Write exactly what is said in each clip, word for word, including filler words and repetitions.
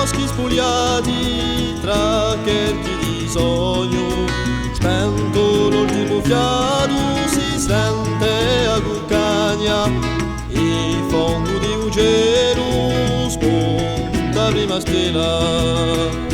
Boschi spugliati, trà cherchi di sognu, spentu l'ultimu fiatu, si sente a cuccagna, in fondu di u celu spunta a prima stella.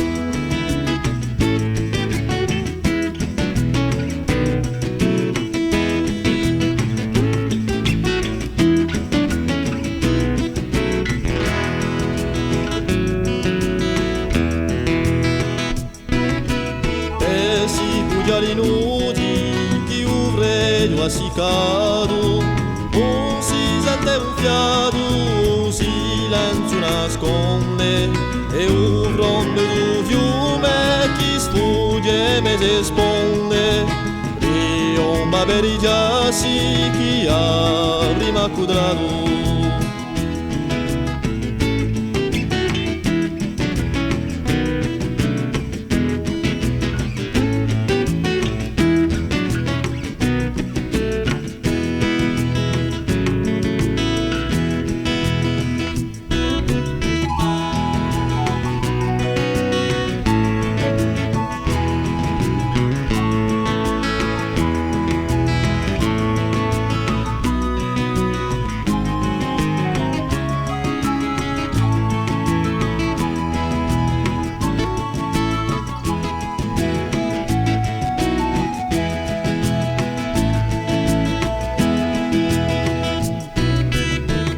È si pughja li nudi chì u freddu hà siccatu, ùn si sente un fiatu, u silenziu nasconde, è u frondu di u fiume chì sfughje mese sponde, ritomba per i chjassi chì hà prima accutratu.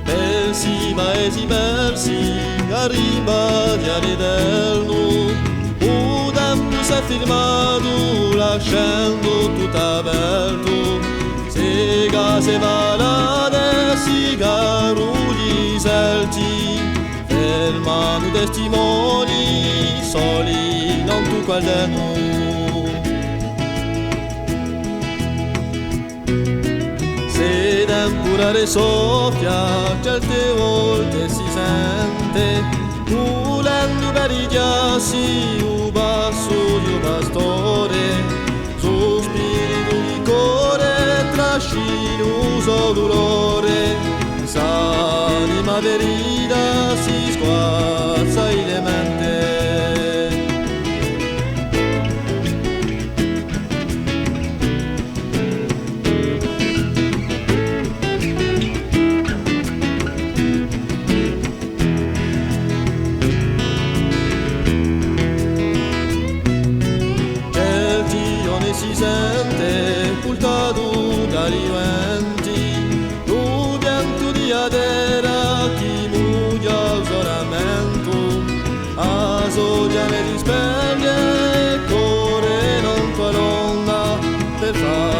Persi, paesi persi, arriva di l'Eternu, u tempu s'hè firmatu, lascendu tuttu apertu, sè case, valate, sè carrughji, serti, fermanu testimoni, soli, non tu qual de noi. Sè tempurale soffia, certe volte si sente, culendu per i chjassi u passu di u pastore, suspiritu di core, trascina u so dulore, s'anima ferita si squazza in le mente. Certi ghjorni si sente purtatu da li venti, u piantu di a terra chì mughja u so lamentu, a so chjama si speglie, corre in ontu à l'onda, per fà